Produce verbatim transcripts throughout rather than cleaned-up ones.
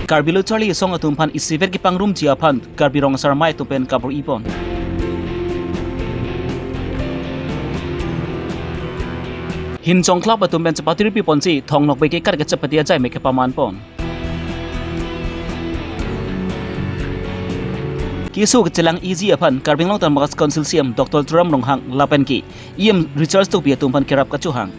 Karbi Lo Charli Asong atum aphan isivet kepangrumji aphan Karbi Rong Asar Amei atum pen kabor-ipon. Hinjong Club atum pen chepatiri piponsi thong nokbe ke kar kechepati ajai me kepamanpon. Keso kachelangji aphan Karbi Anglong Autonomous Council C E M Doctor Tuliram Ronghang lapen ke E M Richard Tokbi atum aphan kerap kachohang.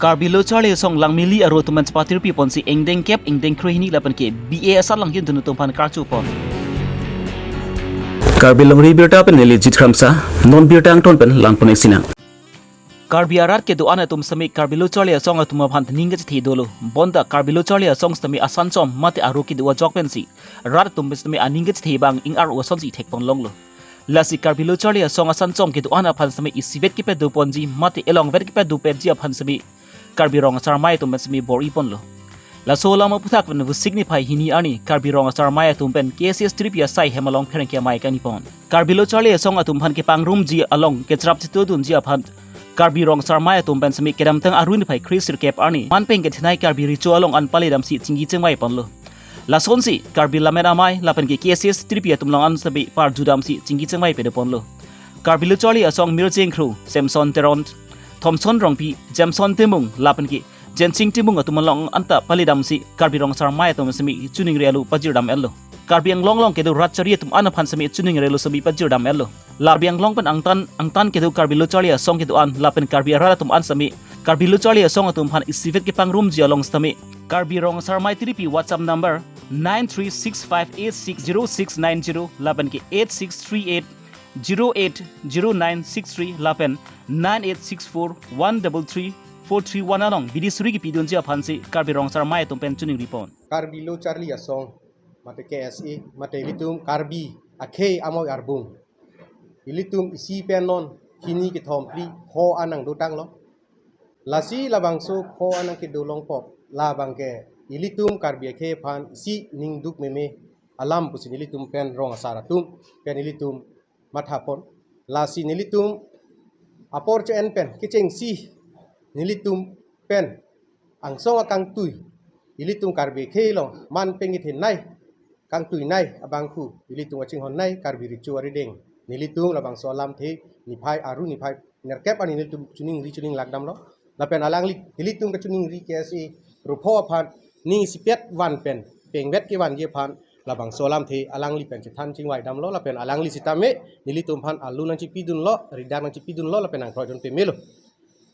Karbi Lo Charli Asong Langmili aro atum pen chepatiri piponsi ingdeng kep ingdeng krehini lapen ke B A asar langdun atum aphan karchupon. Karbi Longri Abirta pen neli Jit Kramsa, non birta angton pen langpon-ik sinang. Karbi arat kedo-an atum sitame Karbi Lo Charli Asong atum aphan ning kachethe dolo. Bonta Karbi Lo Charli Asong sitame asan chom mate aro kedo ajok pensi rat atum sitame aning kachethe abang ing-ar asonsi thekpon longlo. Lasi Karbi Lo Charli Asong asan chom kedo-an aphan sitame isivet kepadoponji mate elongvet kepadoponji aphan sitame Karbi Rong Asar Amei atum pen sitame bor-iponlo. Laso alam aphuthak pen Vosik niphai hini arni Karbi Rong Asar Amei atum pen K S A S tiripi asai hem along pherangke amei kangnipon. Karbi Lo Charli Asong atum aphan kepangrumji along kecherap chetudunji aphan Karbi Rong Asar Amei atum pen sitame kedamtang Aru niphai kre sirkep arni manpeng kethenei Karbi Recho along an palidamsi chingki chingvaiponlo. Lasonsi Karbi Lammet Amei lapen ke K S A S tiripi atum along an sitame parjudamsi chingki chingvai pedoponlo. Karbi Lo Charli Asong Mir Jengkru, Samson Teron, Thomson Rongpi, Jameson Timung lapen ke Jensing Timung atum along anta palidamsi Karbi Rong Asar Amei atum sitame choningri alu pajirdam-etlo. Karbi Anglong along kedo rat chari atum an aphan sitame choningri alu sitame pajirdam-etlo. Karbi Anglong pen angtan angtan kedo Karbi Lo Charli Asong kedo-an lapen Karbi arat atum an sitame Karbi Lo Charli Asong atum aphan isivet kepangrumji along sitame Karbi Rong Asar Amei tiripi WhatsApp number nine three six five eight six zero six nine zero lapen ke eight six three eight zero eight zero nine six three lapen nine eight six four one double three four three one along bidi suri kepidunji aphansi Karbi Rong Asar Amei atum pen choningripon. Karbi Lo Charli Asong, mate K S A, mate ilitum Karbi akhei amoi arbung. Ilitum isi pen non hini kethom phli pho an nangdotanglo. Lasi labangso pho an nangkedo longpo, labang ke ilitum Karbi akhei aphan isi ningduk meme alam pusi nelitum pen rong asar atum pen ilitum mathapon. Lasi nelitum apor che-en pen kechengsi nelitum pen angsong akangtui ilitum Karbi akhei along manpeng kethenei, kangtuinei abangphu ilitum kachinghonnei Karbi Recho arideng. Nelitum labangso alamthe niphai Aru niphai nerkep arni nelitum choningri choninglak damlo. Lapen alangli nelitum kachoningri K S A ru pho aphan ning isipet van pen pengvet kevanji aphan labangso alamthe alangli pen chethan chingvai damlo lapen alangli sitame nelitum aphan alu nangchipidunlo, ridak nangchipidunlo lapen nangkroidun pemelo.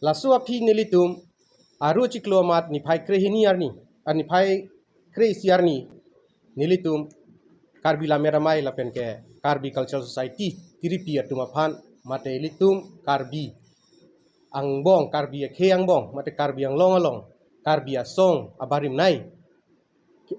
Laso aphi nelitum Aru chiklo amat niphai krehini arni, ah, niphai kre-isi arni nelitum Karbi Lammet Amei lapen ke Karbi Cultural Society tiripi atum aphan mate ilitum Karbi angbong, Karbi akhei angbong mate Karbi Anglong along Karbi asong abarimnei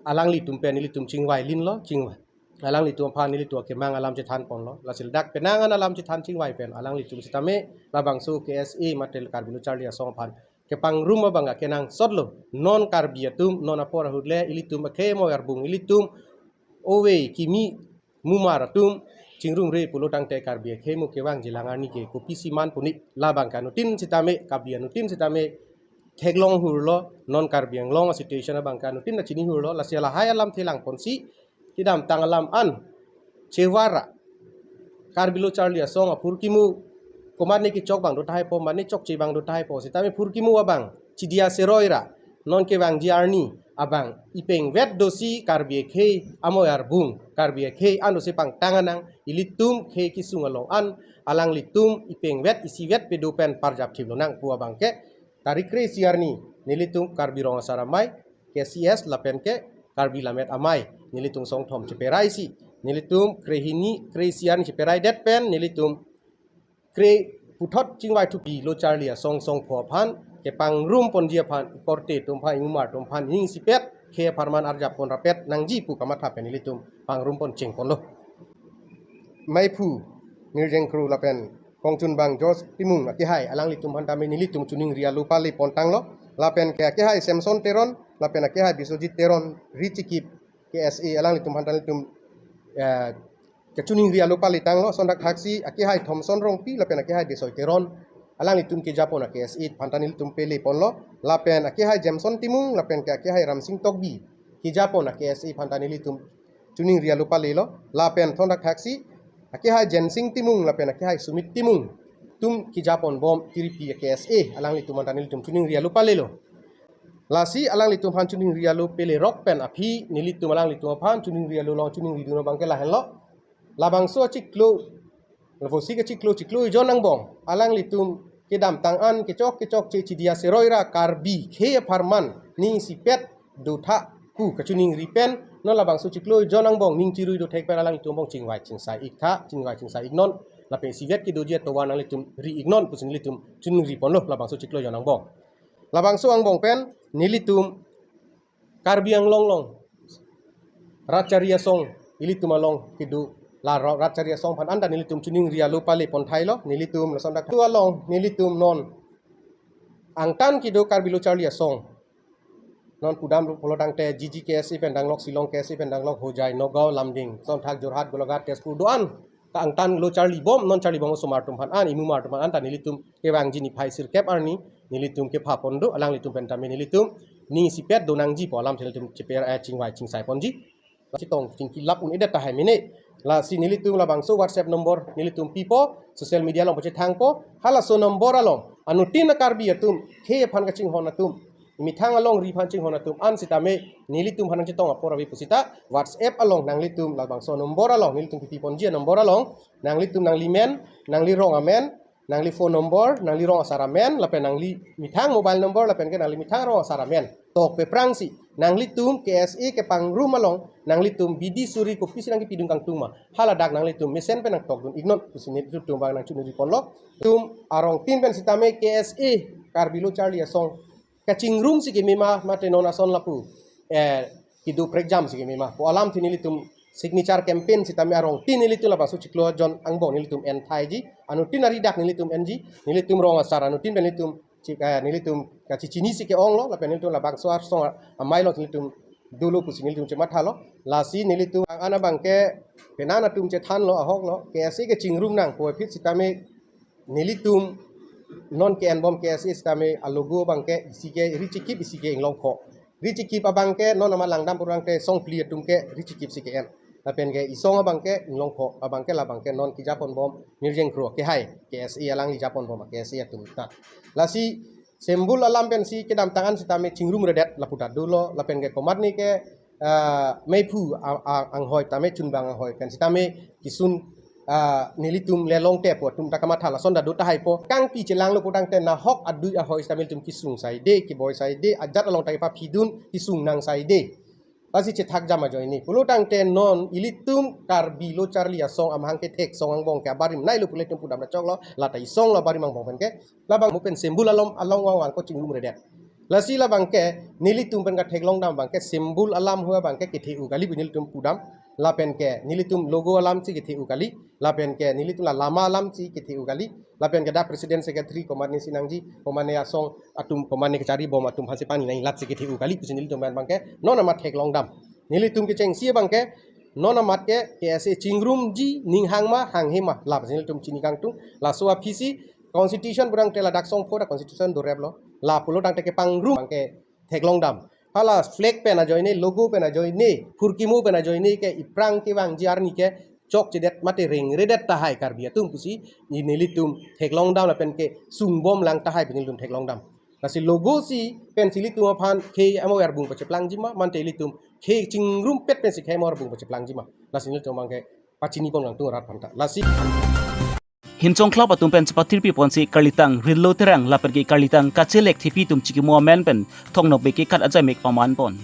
alanglitum pen ilitum chingvailinlo, chingvai. Alanglitum aphan ilitum akemang alam chethanponlo. Lasi ladak penang an alam chethan chingvai pen alanglitum sitame labangso K S A mate Karbi Lo Charli Asong aphan kepangrum abang akenangsotlo. Non Karbi atum, non apor ahut le ilitum akhei amoi arbung, ilitum ove kimi mumar atum chingrumre pulo tangte Karbi akhei mo kevangji alang arni ke kopisi manpon-ik, labang ke anuttin sitame, Karbi anuttin sitame theklong hurlo, non Karbi Anglong a-situation abang ke anuttin ta chinihurlo. Lasi lahai alamthe langponsi kedamtang alam an chevara Karbi Lo Charli Asong aphurkimo komatne kechok abang do tahai po, mane chokche abang do tahai po, sitame phurkimo abang chidia seroi ra non kevangji arni abang ipengvet dosi Karbi akhei amoi arbung, Karbi akhei an dosi pangtang anang, ilitum khei kesung along an alanglitum ipengvet isivet pedo pen parjap thip lonang pu abang ke tarik kre-isi arni nelitum Karbi Rong Asar Amei, K C S lapen ke Karbi Lammet Amei nelitum songthom cheperaisi, nelitum krehini kre-isi arni cheperaidet pen nelitum kre puthot chingvai thupi Lo Charli Asong songpho aphan kepangrumponji aphan korte atum aphan, ingmar atum aphan ning isipet khei apharman arjappon rapet nangji pu kamatha pen ilitum pangrumpon chengponlo. Meiphu Mir Jengkru lapen kongchunbang George Timung akehai alanglitum aphan tame nelitum choningri alu palepontanglo. Lapen ke akehai Samson Teron lapen akehai Biswajit Teron, Richikip K S A, alanglitum aphan tame nelitum, eh, kachoningri alu paletanglo. Sondak thaksi akehai Thomson Rongpi lapen akehai Bisoi Teron alanglitum kejapon a-K S A aphan ta nelitum pele ponlo. Lapen akehai Jameson Timung lapen ke akehai Ramsing Tokbi kejapon a-K S A aphan ta nelitum chuningri alo palelo. Lapen thondak thaksi akehai Jensing Timung lapen akehai Sumit Timung atum kejapon bom tiripi a-K S A, alanglitum aphan ta nelitum chuningri alo palelo. Lasi alanglitum aphan chuningri alo pelerok pen aphi nelitum alanglitum aphan chuningri alo along chuningridun abangke lahenlo. Labangso achiklo, lapusi kachiklo, chiklo ejon angbong alanglitum kedamtang an kechok kechokche chidi aseroi ra Karbi khei apharman ning isipet dotha pu kachuningri pen non labangso chiklo ejon angbong ning chirui dothek pen alanglitum angbong chingvai chingsai iktha, chingvai chingsai iknon, lapen isivet kedoji atovar nanglitum ri iknon pusi nelitum chuningri ponlo labangso chiklo ejon angbong. Labangso angbong pen nelitum Karbi Anglong along Ratchari Asong ilitum along kedo la Ra-, Ratchari Asong aphan anta nelitum chuningri alo pale ponthailo. Nelitum lason dak tu along nelitum non angtan kedo Karbi Lo Charli Asong. Non pudam ru pulo tangte G G K S A pen danglok, Shillong K S A pen danglok, Hojai, Nagaon, Lumding, sonthak Jorhat, Golaghat, Tezpur do-an ta angtan lo charli bom, non charli bom osomar atum aphan an, imumar atum aphan anta nelitum kevangji niphai sirkep arni nelitum kepha pon do, alanglitum pen tame nelitum ning isipet donangji pu alam nelitum cheper, eh, chingvai chingsai ponji. Chetong chingkilap un-edet tahai mene. Lasi nelitum labangso WhatsApp number nelitum pipo, social media along pachethangpo, halaso number along anuttin a-Karbi atum khei aphan kachinghon atum, methang alongri aphan chinghon atum an sitame nelitum aphan nangchetong apor ave pusita WhatsApp along nanglitum labangso number along nelitum kipi ponji a-number along nanglitum nangli men, nangli rong amen, nangli phone number, nangli rong asar amen, lapen nangli methang mobile number, lapen ke nangli methang rong asar amen tok peprangsi nanglitum K S A kepangrum along nanglitum bidi suri kopisi nangkipidun kangtung ma, haladak nanglitum mesen pen nangtokdun iknon pusi nelitum abang nangchuningri ponlo. Tum arongtin pen sitame K S A Karbi Lo Charli Asong kachingrum si keme ma, mate non ason lapu, eh, kedo prekjam si keme ma pu alamthe nelitum signature campaign sitame arongtin nelitum labangso chiklo ejon angbong nelitum enthaiji, anuttin aridak nelitum enji, nelitum rong asar anuttin pen nelitum chi-, eh, nelitum kachechini si ke-onglo, lapen nelitum labangso asong amei along nelitum dolo pusi nelitum chemathalo. Lasi nelitum ang ana abangke penan atum chethanlo, ahoklo, K S A kachingrum nangpo aphi sitame nelitum non ke-en bom K S A sitame a-logo abangke isi ke richikip, isi ke inglongkho. Richikip abangke non amat langdam purangte songphli atum ke richikip si ke-en. Lapen ke isong abangke inglongkho, abangke labangke non kejapon bom Mirjeng Kro akehai K S A alangli japon bom K S A atum ta. Lasi symbol alam pensi kedamtang an sitame chingrumredet lapu ta dolo, lapen ke komatne ke, ah, meiphu a-, a-, anghoi tame chunbang anghoi pen sitame kisun, ah, nelitum le longte pu atum ta kamatha lason ta do tahaipo. Kangpi chelanglo putangte nahok adui ahoi sitame ilitum kisung saide, keboi saide, ajat along ta kepaphidun kisung nang saide. Lasi chethak jam ajoine. Pulo tangte non ilitum Karbi Lo Charli Asong amahang kethek song angbong ke abarim nailo pu ilitum pudam rachoklo, lata isonglo abarim angbong pen ke. Labang mo pen symbol alom along vangvang ko chingrumredet. Lasi labangke nelitum pen katheklongdam abangke symbol alam hu abangke kethe-u kali pu nelitum pudam. Lapen ke nelitum logo alamsi kethe-u kali. Lapen ke nelitum la lama alamsi kethe-u kali. Lapen ke dak president secretary komatne si nangji, komatne asong atum, komatne kachari bom atum aphansi pani nangjilatsi kethe-u kali pusi nelitum pen abangke non amat theklongdam. Nelitum kechengsi abangke non amat ke K S A chingrumji ning hang ma hanghe ma lapusi nelitum chini kangtung. Laso aphisi constitution purangte ladak songpho ta constitution doreplo. La pulo tangte kepangrum abangke theklongdam. Hala flag pen ajoine, logo pen ajoine, phurkimo pen ajoine ke iphrang kevangji arni ke chokchedet mate rengredet tahai Karbi atum pusi nelitum theklongdam lapen ke sungbom lang tahai pen nelitum theklongdam. Lasi logo si pensi ilitum aphan khei amo arbung pacheplangji ma, mante ilitum khei chingrumpet pensi khei amo arbung pacheplangji ma. Lasi nelitum abangke pachini pon kangtung rat aphan ta. Lasi Hinchong Club atum pen chepathirpi ponsi karlitang Rinlo Terang lapen ke karlitang Kache Lekthepi atum chikimo amen pen thoknokbe kekat ajaimek paman pon.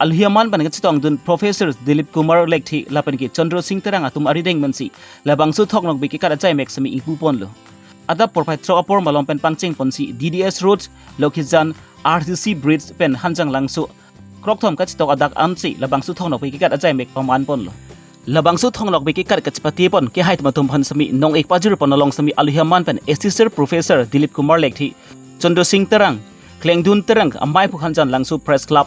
Alohi aman pen kachetongdun Professor Dilip Kumar Lekthe lapen ke Chandra Singh Terang atum arideng pensi labangso thoknokbe kekat ajaimek semi ingpu ponlo. Adap porphai throk apor malom pen pangcheng ponsi D D S Road, Lokhijan, R C C Bridge pen Hanjanglangso krokthom kachetok adak ansi labangso thoknokbe kekat ajaimek paman ponlo. Labangso thoknokbe kekat kachepate pon kehai atum atum aphan semi nong-ik pajir pon along semi alohi aman pen Assistant Professor Dilip Kumar Lekthe, Chandra Singh Terang, Klengdun Terang, amei aphu Hanjanglangso Press Club,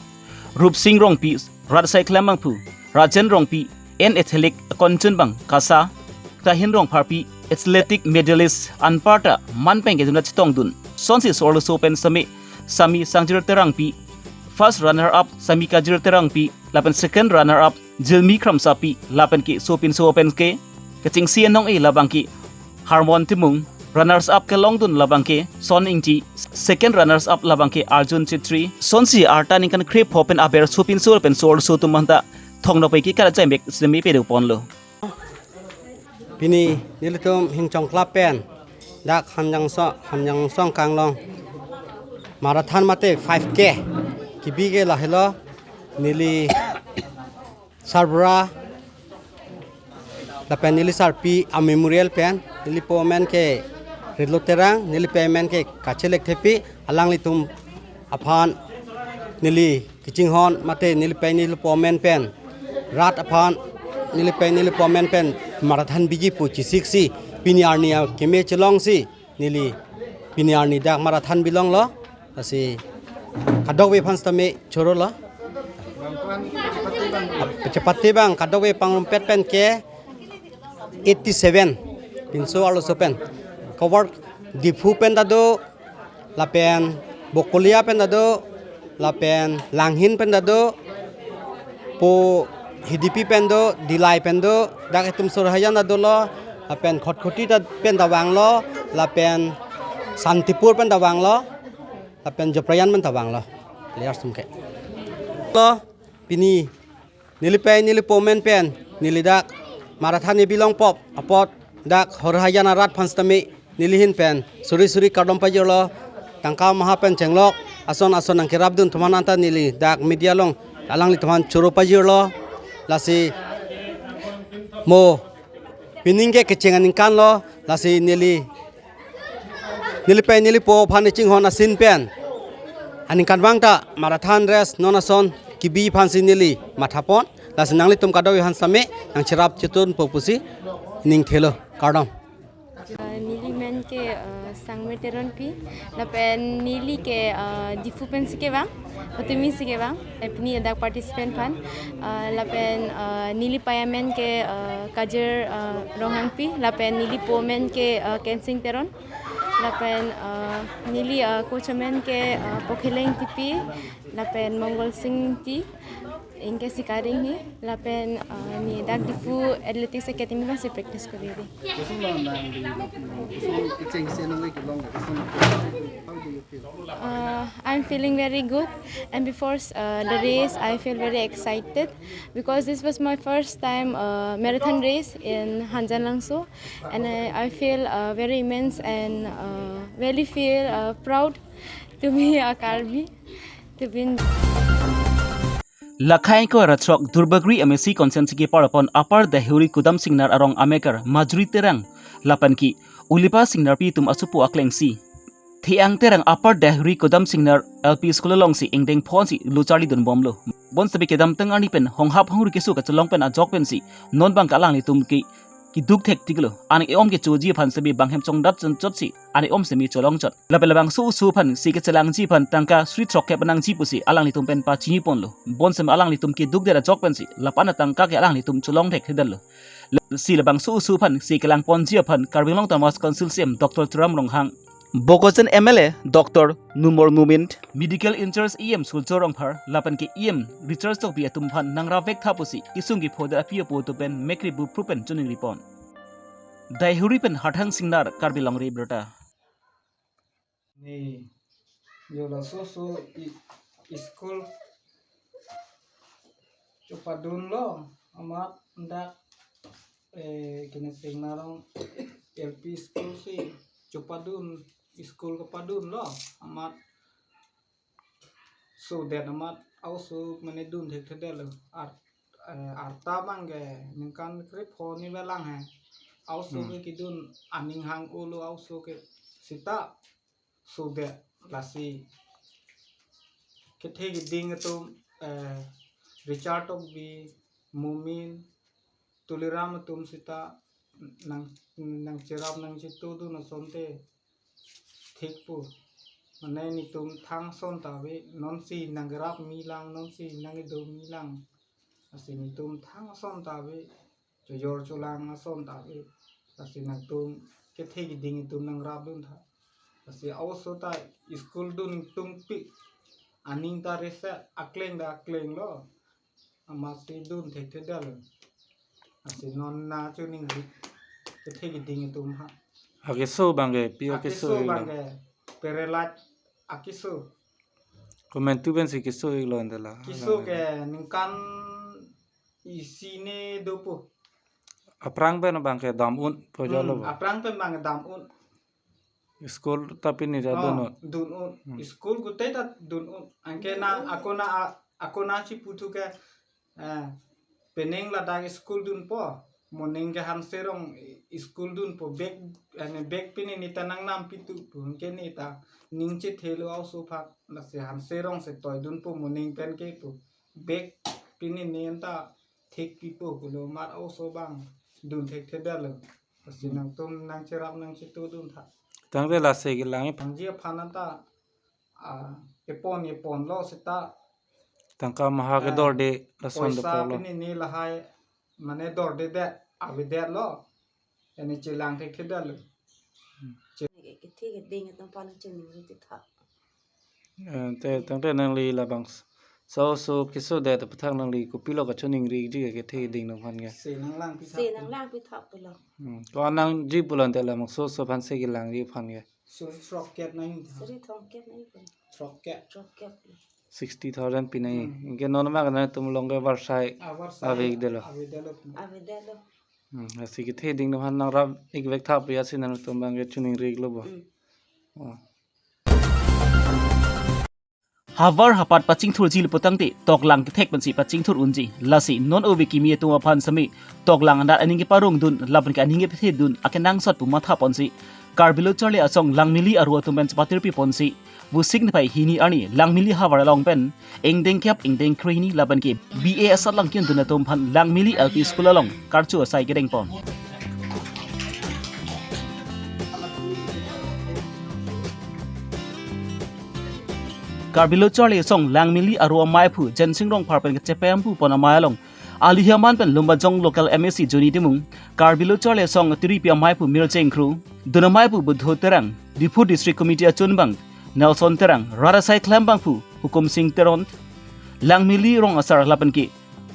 Rupsing Rongpi, Ratsai Klembangphu, Rajen Rongpi, N Athletic, Konchunbang, Kasa, Tahin Rongpharpi, athletic medalist anparta man pen kejun chetongdun. Sonsi so-arloso pen semi, Sami Sangjir Terangpi, first runner up Sami Kajir Terangpi, lapen second runner up Jilmi Kramsapi, lapen ke sopinso pen ke kechengsi anong-e labang ke Harmon Timung, runners up kelongdun labang ke Son Ingti, second runners up labang ke Arjun Chetri. Sonsi arta ningkan krepho pen aber sopinso pen so-arloso atum aphanta thongno pai ke kala chaimek semi pedo ponlo. Pini nelitum Hingchong Club pen dak Hanjangso, Hanjangso Kanglong marathon mate five K kebi ke lahelo, neli sarbura lapen neli sarpi a-memorial pen, neli po amen ke Ridlo Terang, neli pei amen ke Kachelek Thepi, alanglitum aphan neli kachinghon mate neli pei neli po amen pen rat aphan neli pei neli po amen pen marathon biji pu chesiksi pini arni akeme chelongsi neli pini arni dak marathon bilonglo. Lasi kadokave aphan sitame chorolo. Chepate abang kadokave pangrumpet pen ke eighty seven, pinso arloso pen. Cover Diphu pen ta do, lapen Bokolia pen ta do, lapen Langhin pen ta do, po Hidipi pen do, Dillai pen do, dak itum Sorhajan ta dolo, lapen Khatkhati ta pen ta vanglo, lapen Santipur pen ta vanglo, lapen Joprajan pen ta vanglo. Players atum ke. Lo, pini neli pei neli po amen pen neli dak marathon kebi longpo apot dak Sorhajan arat aphan sitame neli ahin pen suri suri kardom pajirlo, tangka maha pen chenglok ason ason nangkerapdun atum aphanta neli dak media along alanglitum aphan choro pajirlo. Lasi mo pining ke kecheng aningkanlo, lasi neli neli pei neli po aphan chinghon asin pen aningkanvang ta marathon race non ason kebi aphansi neli mathapon, lasi nanglitum kadokave aphan sitame nangcherap chetongpo pusi ning thelo, kardom. Uh, neli amen ke uh, Sangmir Teronpi, lapen neli ke uh, Diphu pensi kevang, Otimi si kevang, eh, pini dak participant aphan, uh, lapen uh, neli pei amen ke uh, Kajir uh, Ronghangpi, lapen neli po amen ke uh, Kensing Teron, lapen uh, neli uh, coach amen ke uh, Pokheleng Tipi, lapen Mongol Sing Ti, ingke sikaring hi, lapen uh, ne dak Diphu Athletics Academy aphansi practice kori ri. Koson lo nang di lapu, koson kechengsi anong kelong, koson, how do you feel? Uh, I'm feeling very good, and before uh, the race, I feel very excited because this was my first time uh, marathon race in Hanjanglangso, and I, I feel uh, very immense and uh, really feel uh, proud to be a Karbi, to be in Lakhai ko rathrok Duarbagori M A C constituency kepar apon Upper Deihori Kudam Singnar arong amekar Majuri Terang lapen ke Ulipa Singnarpi atum asopo aklengsi Thiang Terang Upper Deihori Kudam Singnar L P School alongsi ingdeng phonsi lo charlidun bomlo. Bonsitame kedamtang arni pen honghap hongri keso kachelong pen ajok pensi non abang ke alanglitum ke keduk thektiklo. Aning e-om kechoji aphan sitame bang hem chongdat chonchotsi aning e-om sitame cholongchot. Lapen labangso oso aphansi kechelangji aphan tangka suri throkkep nangji pusi alanglitum pen pachini ponlo. Bonsitame alanglitum kedukdet ajok pensi lapu-an atangka ke alanglitum cholong thekthedetlo. Lasi labangso oso aphansi kelang ponji aphan Karbi Anglong Autonomous Council C E M Doctor Tuliram Ronghang, Bokajan M L A Doctor Numal Momin, Medical in-charge E M Surjya Rongphar lapen ke E M Richard Tokbi atum aphan nangrap vektha pusi kesung kephodet api apo atum pen mekri bupru pen choningri pon. Deihori pen Harthang Singnar, Karbi Longri Abirta. Ne, yo laso oso i, school chepadunlo, amat dak, eh, kene Singnar arong L P school si chepadun, school kepadunlo, amat sodet amat a-oso mane dun thekthedetlo. Ar, eh, arta abang ke ningkan krepho ni velang he. A-oso Hmm. ke kedun aning hang-olo a-oso ke sita sodet lasi kethe keding atum, eh, Richard Tokbi, Momin, Tuliram atum sita nang, nangcherap nangchetongdun asonte thikpo. Mane netum thang ason ta ave, nonsi nangrap milang, nonsi nangkedo milang. Lasi netum thang ason ta ave, chojor cholang ason ta ave. Lasi nangtum kethe keding atum nangrapdun tha. Lasi a-oso ta school dun tungpi. Aning ta rese akleng ta akleng lo. Amatsi dun thekthedetlo. Lasi non nangchiningri kethe keding atum ha. Akeso abang ke, pi akeso? Akeso abang ke paralyzed akeso. Komantu pensi keso-iklo ante la? Keso ke ningkan isi ne dopo. Aphrang pen abang ke dam-unpo jalo. Hmm, bo. Aphrang pen abang dam-un. School ta pini ta, oh, dun-un. Dun-un. Hmm. School gute ta dun-un. Anke na ako na a-, ako nangchipu thu ke, eh, penang ladak school dunpo. Moning ke Hanserong school dunpo. Bag, eh, bag pini ne ta nangnam pitu pu. Anke ne ta ning chethelo a-oso aphan. Lasi Hanserong si toi dunpo moning pen ke pu. Bag pini ne ta thek pipo pulo, amat a-oso abang dun thekthedetlo. Lasi, hmm, nangtum nangcherap nangchetudun tha. Tangte lasi kelang-ik. Nangji aphan anta, ah, epon eponlo seta. Tangka maha, eh, kedorde lason poisa dopo lo. Pini ne lahai mane dordedet, avedetlo. Ene chelang thekthedetlo. Hmm. Che- Kethe keding atum aphan chiningri tha. Eh, te, tangte nangli labangso a-oso kesodet aphuthak nangli kopilo kachiningriji ke kethe keding atum aphan ke? Se nanglang pithak. Se nanglang pithak pulo. Hmm. Ko-an nangji pulo ante labangso a-oso aphan se kelangji aphan ke? Suri throkkep nangji. Suri throkkep nangji pulo. Throkkep. Throkkep. Sixty thousand pi nangji. Hmm. Anke non abang ke nangtum along ke varsai, ah, varsai ave-ikdetlo. Avedetlo. Avedetlo. Hmm, lasi kethe keding atum aphan nangrap-ik vek tha pu lasi nangtum abang ke chiningri-iklo bo. Hmm. Oh. Havar hapat pachingthurji le putangte toklang kethek pensi pachingthur unji. Lasi non ove kimi atum aphan sitame toklang anat aning keparongdun lapen ke aning kepethedun akenangsot pu mathaponsi Karbi Lo Charli Asong Langmili aro atum pen chepatirpiponsi Vosik niphai hini arni Langmili havar along pen ingdeng kep ingdeng krehini lapen ke B A asatlang kendun atum aphan Langmili L P School along karcho asai kedengpon. Karbi Lo Charli Asong Langmili aro amaiphu Jensing Rongphar pen kachepempupon amei along alihaman pen Lumbajong local M A C Johnny Timung, Karbi Lo Charli Asong tiripi amaiphu Mircheng Kro, dun amaiphu Budho Terang, Diphu District Committee achunbang Nelson Terang, rat asai klembangphu Hukum Sing Teron, Langmili rong asar lapen ke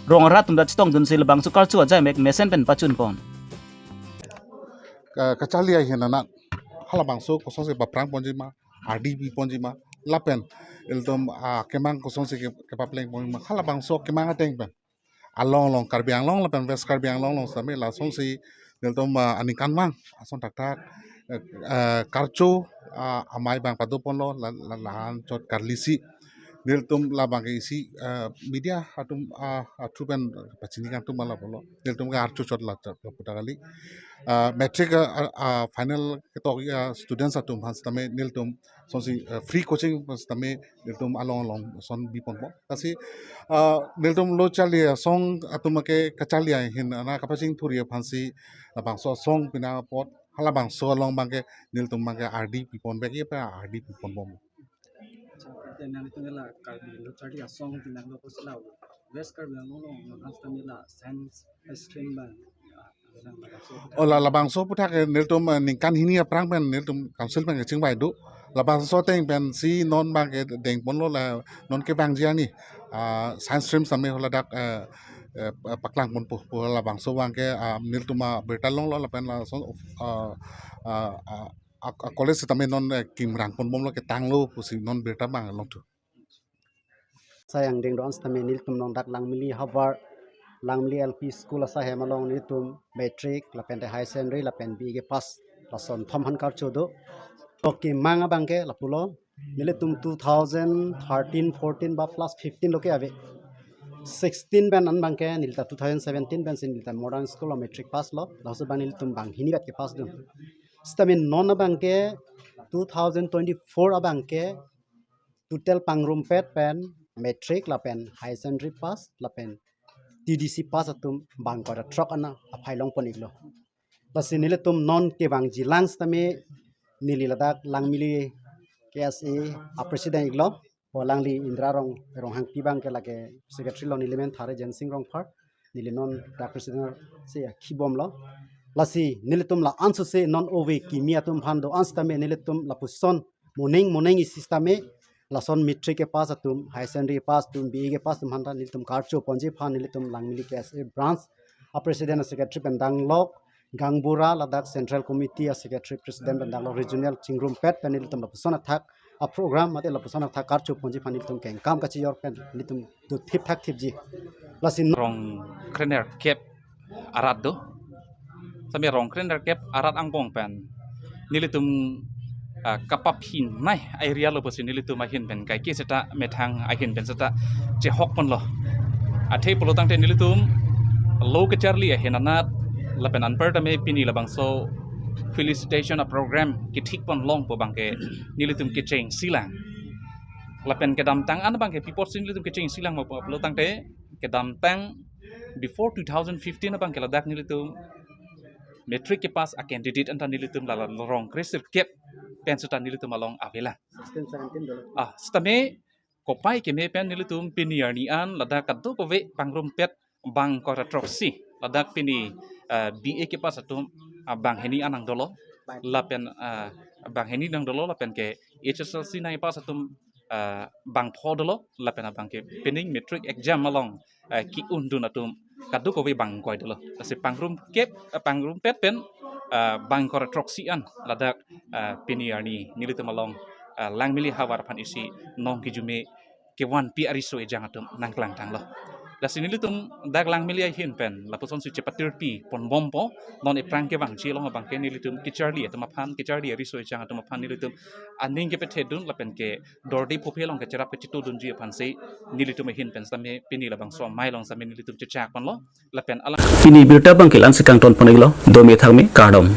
rong arat atum ta chetongdunsi labangso karcho ajaimek mesen pen pachunpon. Ka-, kacharli ahin anat halabangso kosonsi paprangponji ma, ardi piponji ma, lapen ilitum, ah, kemang kosonsi ke-, kepaplengponji ma, halabangso kemang ateng pen along along Karbi Anglong lapen West Karbi Anglong along sitame lasonsi nelitum, ah, aningkanvang ason thakthak, eh, eh, karcho, ah, amei abang padoponlo la, la, la-anchot karlisi. Nelitum labang ke isi, eh, media atum, ah, ah, through pen pachini kangtung ma lapulo. Nelitum ke archo chot la, la puta kali. Ah, matric, ah, ah, final ketok, ah, students atum aphan sitame nelitum sonsi, eh, free coaching sitame nelitum along along son biponpo. Lasi, ah, nelitum Lo Charli Asong atum ke kacharli ahin anat kapachingthurji aphansi labangso asong pina apot halabangso along abang ke nelitum abang ke ardi pipon bek ye pa ardi piponbom. Acha, ante nangtum la Karbi Lo Charli Asong pinanglo pusi la West Karbi Anglong along non hasta mila science stream abang. Oh, la, labangso aputhak ke nelitum, eh, ningkan hini aphrang pen nelitum council pen kachingvai do. Labangso ateng pensi non abang ke dengponlo la non kevangji arni, ah, science stream sitame haladak, eh, eh, paklangponpo pu labangso abang ke, ah, nelitum abirta longlo lapen lason, ah, ah, ah, a, a college sitame non, eh, kimrangponbomlo ketanglo pusi non birta abang longthu. Sai angdeng do-an sitame nelitum non dak Langmili havar, Langmili L P School asai hem along nelitum matric lapen te higher secondary lapen B A kepass lason thom aphan karcho do. To kemang abang ke lapulo. Nelitum two thousand thirteen fourteen ba plus fifteen lo ke ave. Sixteen pen an abang ke nelita two thousand seventeen pensi nelita modern school along matric pass lo. Laso abang nelitum banghini bat kepass dun. Sitame non abang ke two thousand twenty-four abang ke total pangrumpet pen matric lapen higher secondary pass lapen T D C pass atum bang kora throk anat aphai longpon-iklo. Lasi nelitum non kevangjilang sitame neli ladak Langmili K S A a president iklo. Pu alangli Indra Rong, Ronghangpi abang ke lake secretary lo, neli men thare Jensing Rongphar. Neli non dak president si akhibomlo. Lasi nelitum la-an sose non ove kimi atum aphan do-an sitame nelitum lapuson moning moning isi sitame lason matric kepass atum, higher secondary kepass atum, B A kepass atum aphanta nelitum karcho ponji aphan nelitum Langmili K S A branch a president a secretary pen danglok, gaonbura ladak central committee a secretary president pen danglok, regional chingrumpet pen nelitum lapuson athak a program mate lapuson athak karcho ponji aphan nelitum kengkam kachijor pen nelitum do thip thak thipji. Lasi no- Rong krenerkep arat do. Sitame rong krenerkep arat angbong pen nelitum, ah, kapaphin nai area lo pusi nelitum ahin pen kaike seta methang ahin pen seta chehok ponlo. Athe pulo tangte nelitum lo kacharli ahin anat lapen anparta me pini labangso felicitation a program kethik pon longpo abangke nelitum kechengsi lang. Lapen kedamtang an abangke pi apotsi nelitum kechengsi lang ma pulo tangte kedamtang before two thousand fifteen abangke ladak nelitum matric kepass a candidate anta nelitum la la rong kresirkep pen seta nelitum along avelang. Sixteen seventeen dolo. Ah, sitame kopai keme pen nelitum pini arni an ladak kadokave pangrumpet bang ingkoi ra throksi ladak pini, ah, B A kepass atum, ah, banghini an nangdolo lapen, ah, banghini nangdolo lapen ke H S L C nangkepass atum, ah, bangpho dolo lapen abangke pining matric exam along, ah, ki-undun atum kadokave bang ingkoi dolo. Lasi pangrumpet, ah, pangrumpet pen, ah, bang ingkoi ra throksi an ladak, ah, pini arni nelitum along, ah, Langmili havar aphan isi nong kijume kevanpi ariso ejang atum nangklang tanglo. Lasi nelitum dak Langmili ahin pen lapusonsi chepatirpi ponbompo, non ephrang kevangji along abangke nelitum kacharli atum aphan, kacharli ariso ejang atum aphan nelitum aning kepethedun lapen ke dordi phophe along kacherap kachetudunji aphansi nelitum ahin pen sitame pini labangso amei along sitame nelitum chechak ponlo lapen alang. Pini birta abangke la-ansi kangton pon-iklo, dome thakme, kardom.